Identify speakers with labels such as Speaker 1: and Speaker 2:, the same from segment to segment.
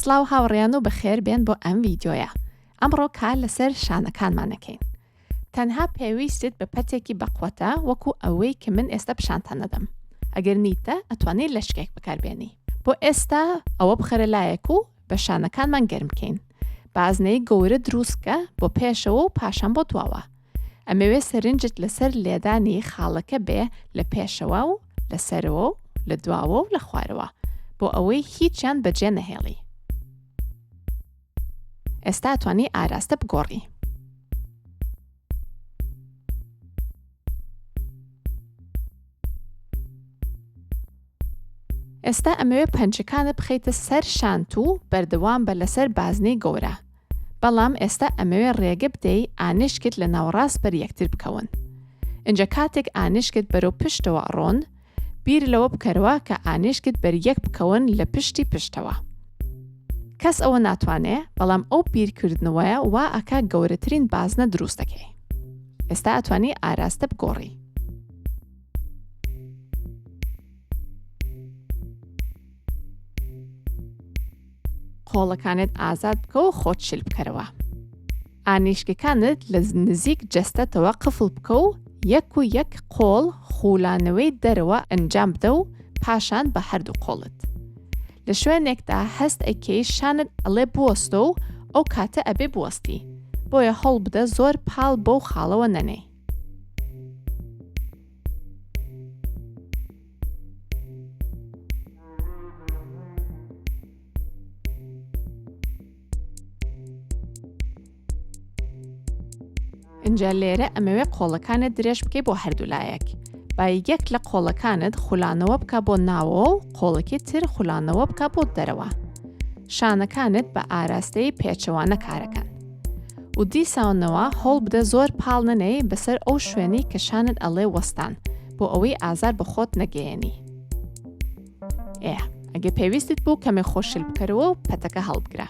Speaker 1: سڵاو هاوڕێیان و بەخێر بێن بۆ ئەم ڤیدیۆیە. ئەمڕۆ کار لەسەر شانەکانمان ئەکەین. تەنها پێویستت بە پەتێکی بەقوەتە وەکو ئەوەی کە من ئێستا پیشانتان ئەدەم. ئەگەر نیتە ئەتوانی لەچکێک بەکاربێنی. بۆ ئێستا ئەوە بخەرە لایەک و بە شانەکانمان گەرم بکەین. بازنەی گەورە دروست بکە بۆ پێشەوە و پاشان بۆ دواوە. ئەمەوێ سەرنجت لەسەر لێدانی خاڵەکە بێ لە پێشەوە و لە سەرەوە و لە دواوە و لە خوارەوە بۆ ئەوەی هیچیان بەجێ نەهێڵی. ئێستا ئەتوانی ئاراستە بگۆڕی. ئێستا ئەمەوێ پەنجەکانت بخەیتە سەر شانت و بەردەوام بە لەسەر بازنەی گەورە، بەڵام ئێستا ئەمەوێ ڕێگە بدەی ئانیشکت لە ناوەڕاست بەر یەکتر بکەون. ئینجا کاتێک ئانیشکت بەرەو پشتەوە ئەڕۆن، بیر لەوە بکەرەوە کە ئانیشکت بەر یەک بکەون لە پشتی پشتەوە. کەس ئەوە ناتوانێ، بەڵام ئەو بیرکردنەوەیە وا ئەکا گەورەترین بازنە دروست دەکەی. ئێستا ئەتوانی ئاراستە بگۆڕی. قۆڵەکانت ئازاد بکە و خۆت شل بکەرەوە. ئانیشکەکانت لە نزیک جەستەتەوە قفڵ بکە و یەک و یەک قۆڵ خولانەوەی دەرەوە ئەنجام بدە و پاشان بە هەردوو قۆڵت. لە شوێنێکدا هەست ئەکەی شانت ئەڵێ بوەستە و ئەو کاتە ئەبێ بوەستی. بۆیە هەوڵبدە زۆر پاڵ بەو خاڵەوە نەنێی. ئینجا لێرە ئەمەوێ قۆڵەکانت درێژ بکەی بۆ هەردوو لایەک با یەک لە قۆڵەکانت خولانەوە بکە بۆ ناوەوە و قۆڵەکی تر خولانەوە بکە بۆ دەرەوە شانەکانت بە ئاراستەی پێچەوانە کارەکەن و دیسانەوە هەوڵبدە زۆر پاڵ نەنێی بەسەر ئەو شوێنەی کە شانت ئەڵێ وەستان بۆ ئەوەی ئازار بە خۆت نەگەیەنی. ئێ ئەگەر پێویستت بوو کەمێ خۆ شل بکەرەوە و پەتەکە هەڵبگرە.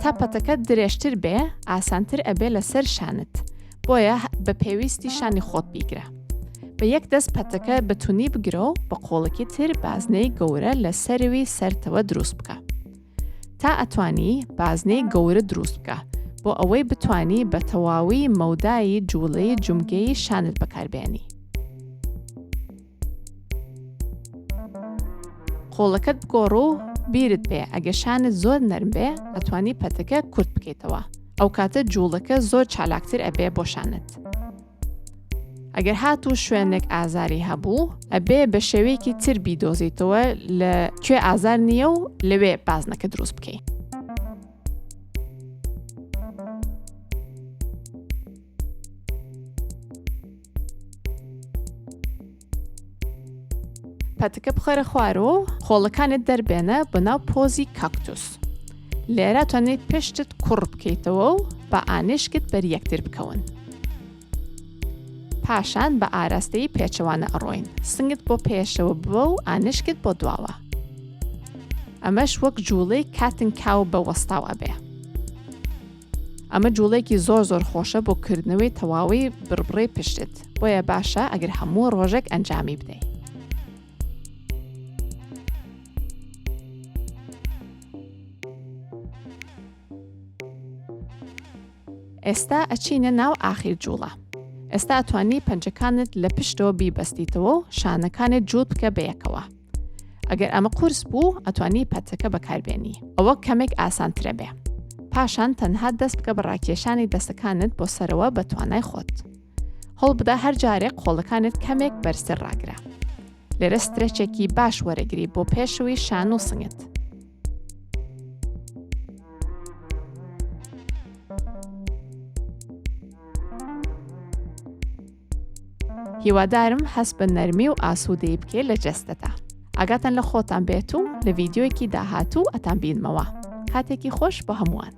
Speaker 1: تا پەتەکە درێژتر بێ ئاسانتر ئەبێ لەسەر شانت بۆیە بە پێویستی شانی خۆت بیگرە. بە یەک دەست پەتەکە بە تونی بگرە و بە قۆڵەکی تر بازنەی گەورە لە سەروی سەرتەوە دروست بکە. تا ئەتوانی بازنەی گەورە دروست بکە بۆ ئەوەی بتوانی بە تەواوی مەودایی جوڵەی جومگەی شانت بەکاربێنی. قۆڵەکەت بگۆڕ و بیرت بێ ئەگە شانت زۆر نەرم بێ ئەتوانی پەتەکە کورت بکەیتەوە ئەوکاتە جوڵەکە زۆر چالاکتر ئەبێ بۆ شانت. ئەگەر هاتوو شوێنێک ئازاری هەبوو ئەبێ بە شێوەیەکی تر بیدۆزیتەوە لە کوێ ئازار نییە و لەوێ بازنەکە دروست بکەی. پەتەکە بخەرە خوارەوە و قۆڵەکانت دەربێنە بۆ ناو پۆزی کاکتوس. لێرە توانیت پشتت کوڕ بکەیتەوە و بە ئانیشکت بەر یەکتر بکەون. پاشان بە ئاراستەی پێچەوانە ئەڕۆین، سنگت بۆ پێشەوە ببە و ئانیشکت بۆ دواوە. ئەمەش وەک جوڵەی کاتن کاو بە وەستاو ئەبێ. ئەمە جوڵەیەکی زۆر زۆر خۆشە بۆ کردنەوەی تەواوی بڕبڕەی پشتت، بۆیە باشە ئەگەر هەموو ڕۆژێک ئەنجامی بدەی. ئێستا ئەچینە ناو ئاخیر جوڵە. ئێستا ئەتوانی پەنجەکانت لە پشتەوە بیبەستیتەوە و شانەکانت جووت بکە بەیەکەوە. ئەگەر ئەمە قورس بوو ئەتوانی پەتەکە بەکاربێنی ئەوە کەمێک ئاسانترە بێ. پاشان تەنها دەست بکە بە ڕاکێشانی دەستەکانت بۆ سەرەوە بە توانای خۆت. هەوڵبدە هەر جارێک قۆڵەکانت کەمێک بەرزتر ڕاگرە. لێرە stretch ێکی باش وەرەگری بۆ پێشەوەی شان و سنگت. هیوادارم هەست بە نەرمی و ئاسوودەیی بکەی لە جەستەتا. ئاگاتان لە خۆتان بێت و لە ڤیدیۆیەکی داهاتوو ئەتان بینمەوە. کاتێکی خۆش بۆ هەمووان.